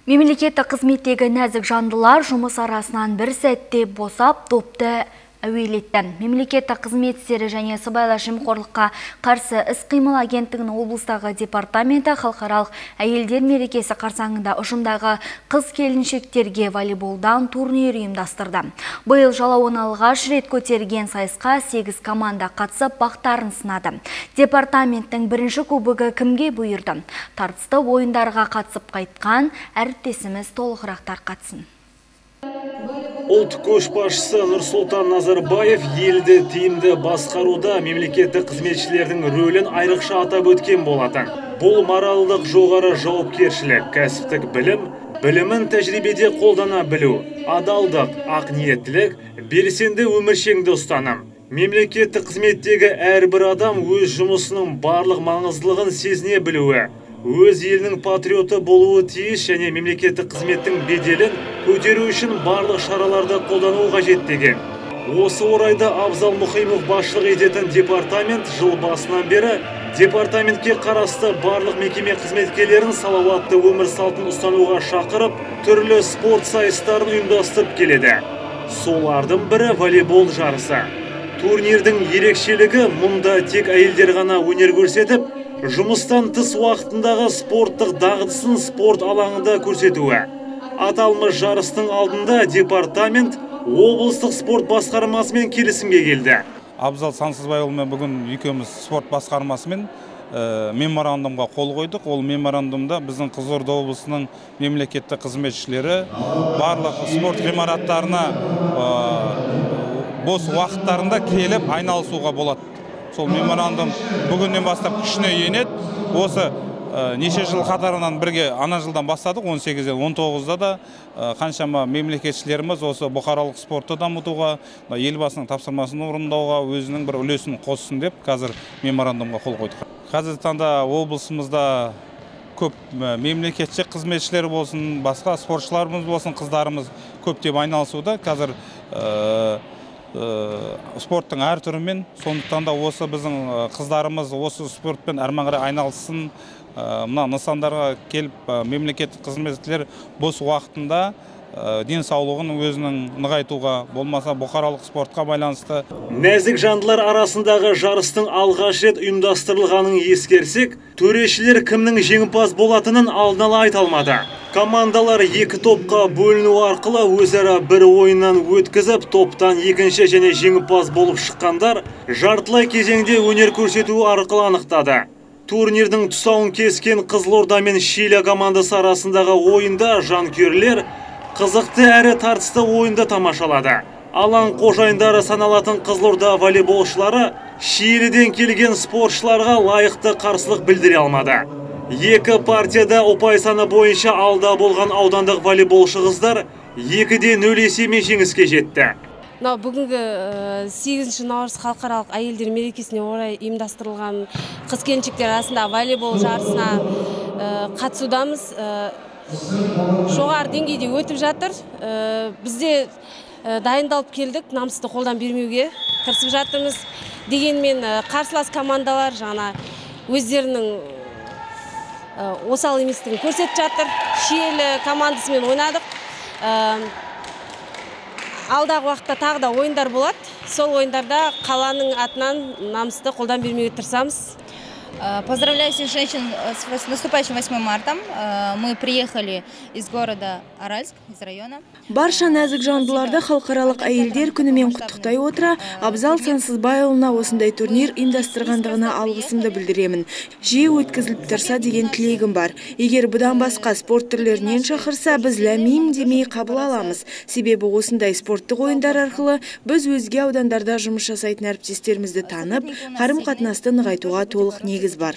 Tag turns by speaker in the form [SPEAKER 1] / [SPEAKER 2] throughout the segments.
[SPEAKER 1] Мемлекеттік қызметтегі нәзік жандылар жұмыс арасынан бір сәтте босап, топты әуелетті. Мемлекеттік қызмет істері және сыбайлас жемқорлыққа қарсы іс-қимыл агенттігінің облыстағы департаменті халықаралық әйелдер мерекесі қарсаңында ұжымдағы қыз-келіншектерге волейболдан турнир ұйымдастырды. Биыл жалауын алғаш рет көтерген сайысқа 8 команда қатысып бақтарын сынады. Департаменттің бірінші кубогы кімге бұйырды? Тартысты ойындарға қатысып қайтқан әріптесіміз толығырақ тарқатсын.
[SPEAKER 2] Ұлт көшбасшысы Нұрсұлтан Назарбаев елді тиімді басқаруда мемлекеттік қызметшілердің рөлін айрықша атап өткен болатын. Бұл моральдық жоғары жауапкершілік, кәсіптік білім, білімін тәжірибеде қолдана білу, адалдық, ақ ниеттілік, белсенді өміршеңді ұстаным. Мемлекеттік қызметтегі әрбір адам өз жұмысының барлық маңыздылығын сезіне білуі, өз елінің патриоты болуы тиіс және мемлекеттік қызметтің беделін көтеру үшін барлық шараларды қолдану қажет деген. Осы орайда Абзал Мұхимов басшылық ететін департамент жыл басынан бері департаментке қарасты барлық мекеме қызметкерлерін салауатты өмір салтын ұстануға шақырып, түрлі спорт сайыстарын ұйымдастырып келеді. Солардың бірі волейбол жарысы. Турнирдің ерекшелігі мұнда тек әйелдер ғана өнер көрсетіп, жұмыстан тыс уақытындағы спорттық дағдысын спорт алаңында көрсетуі. Аталмыш жарыстың алдында департамент облыстық спорт басқармасымен келісімге келді.
[SPEAKER 3] Абзал Сансызбайұлымен бүгін екеуміз спорт басқармасымен меморандумға қол қойдық. Ол меморандумда біздің Қызылорда облысының мемлекеттік қызметшілері барлық спорт ғимараттарына бос уақыттарында келіп айналысуға болады. Сол меморандум бүгіннен бастап күшіне енеді. Осы неше жыл қатарынан бірге ана жылдан бастадық, 18-ден 19-да да қаншама мемлекетшілеріміз осы бұқаралық спортты дамытуға, елбасының тапсырмасын орындауға өзінің бір үлесін қоссын деп қазір меморандумға қол қойдық. Қазіргі таңда облысымызда көп мемлекеттік қызметшілер болсын, басқа спортшыларымыз болсын, қыздарымыз көптеп айналысуда. Қазір спорттың әр түрімен, сондықтан да осы біздің қыздарымыз осы спортпен әрмен қарай айналыссын, мына нысандарға келіп мемлекеттік қызметшілер бос уақытында денсаулығын өзінің нығайтуға, болмаса бұқаралық спортқа байланысты.
[SPEAKER 2] Нәзік жандылар арасындағы жарыстың алғаш рет ұйымдастырылғанын ескерсек, төрешілер кімнің жеңімпаз болатынын алдын ала айта алмады. Командалар екі топқа бөліну арқылы өзара бір ойыннан өткізіп, топтан екінші және жеңімпаз болып шыққандар жартылай кезеңде өнер көрсету арқылы анықтады. Турнирдің тұсауын кескен Қызылорда мен Шилі командасы арасындағы ойында жанкүйерлер қызықты әрі тартысты ойынды тамашалады. Алаң қожайындары саналатын Қызылорда волейболшылары Шиліден келген спортшыларға лайықты қарсылық білдіре алмады. Екі партияда ұпай саны бойынша алда болған аудандық волейболшы қыздар 2-0 есебімен жеңіске жетті.
[SPEAKER 4] Мынау бүгінгі 8 наурыз халықаралық әйелдер мерекесіне орай ұйымдастырылған қыз-келіншектер арасында волейбол жарысына қатысудамыз. Жоғары деңгейде өтіп жатыр. Бізде дайындалып келдік, намысты қолдан бермеуге тырысып жатырмыз. Дегенмен қарсылас командалар жаңа өздерінің осал еместігін көрсетіп жатыр. Шиелі командасымен ойнадық. Алдағы уақытта тағы да ойындар болады. Сол ойындарда қаланың атынан намысты қолдан бермеуге тырысамыз.
[SPEAKER 5] Поздравляю всех женщин с наступающим 8 марта. Мы приехали из города Аральск, из района.
[SPEAKER 6] Барша нәзік жандыларды халықаралық әйелдер күнімен құттықтай отыра, Абзал Сансызбайұлына осындай турнир ұйымдастырғандығына алғысымды білдіремін. Жиі өткізіліп тұрса деген тілегім бар. Егер бұдан басқа спорт түрлерінен шақырса, біз ләмим демей қабыл аламыз. Себебі осындай спорттық ойындар арқылы біз өзге аудандарда жұмыс жасайтын әріптестерімізді танып, қарым-қатынасты нығайтуға толық негіз бар.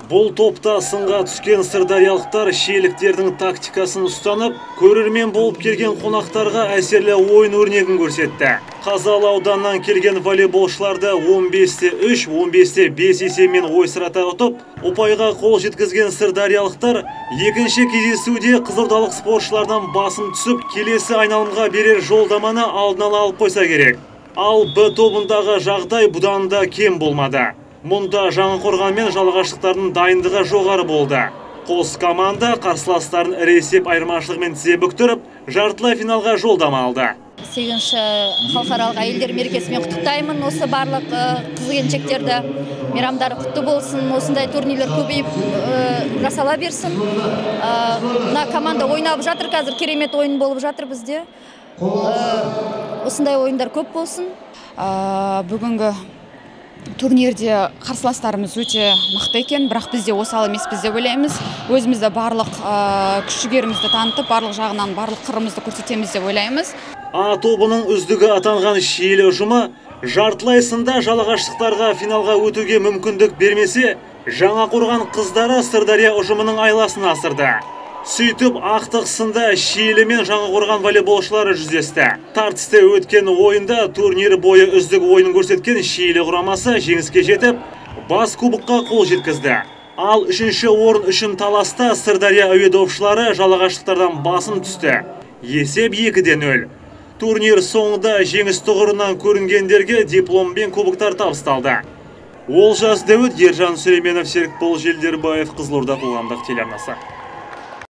[SPEAKER 2] Бұл топта сынға түскен сырдариялықтар шиеліктердің тактикасын ұстанып, көрермен болып келген қонақтарға әсерлі ойын өрнегін көрсетті. Қазалы ауданнан келген волейболшыларды 15-3, 15-5 есебімен ойсырата ұтып, ұпайға қол жеткізген сырдариялықтар екінші кездесуде қызылордалық спортшылардан басым түсіп, келесі айналымға берер жолдаманы алдын ала алып қойса керек. Ал Б тобындағы жағдай бұдан да кем болмады. Мұнда Жаңақорған мен жалағаштықтардың дайындығы жоғары болды. Қос команда қарсыластарын ірі есеп айырмашылығымен тізе бүктіріп, жартылай финалға жолдама алды.
[SPEAKER 5] 8-ші халықаралық әйелдер мерекесімен құттықтаймын осы барлық қыз келіншектерді. Мейрамдары құтты болсын, осындай турнирлер көбейіп жасала берсін. Мына команда ойнап жатыр қазір, керемет ойын болып жатыр бізде. Осындай ойындар көп болсын.
[SPEAKER 7] Бүгінгі турнирде қарсыластарымыз өте мықты екен, бірақ біз де осал емеспіз деп ойлаймыз. Өзімізді барлық күш жігерімізді танытып, барлық жағынан барлық қырымызды көрсетеміз деп ойлаймыз.
[SPEAKER 2] А тобының үздігі атанған Шиелі ұжымы жартылай сында жалағаштықтарға финалға өтуге мүмкіндік бермесе, Жаңақорған қыздары Сырдария ұжымының айласын асырды. Сөйтіп, ақтық сында Шиелі мен Жаңақорған волейболшылары жүздесті. Тартысты өткен ойында турнир бойы үздік ойынын көрсеткен Шиелі құрамасы жеңіске жетіп, бас кубокқа қол жеткізді. Ал үшінші орын үшін таласта Сырдария әуедопшылары жалағаштықтардан басым түсті. Есеп 2-0. Турнир соңында жеңіс тұғырынан көрінгендерге диплом мен кубоктар табысталды. Олжас Дәуіт, Ержан Сүлейменов, Серікбол Желдербаев, Қызылорда қоғамдық телеарнасы.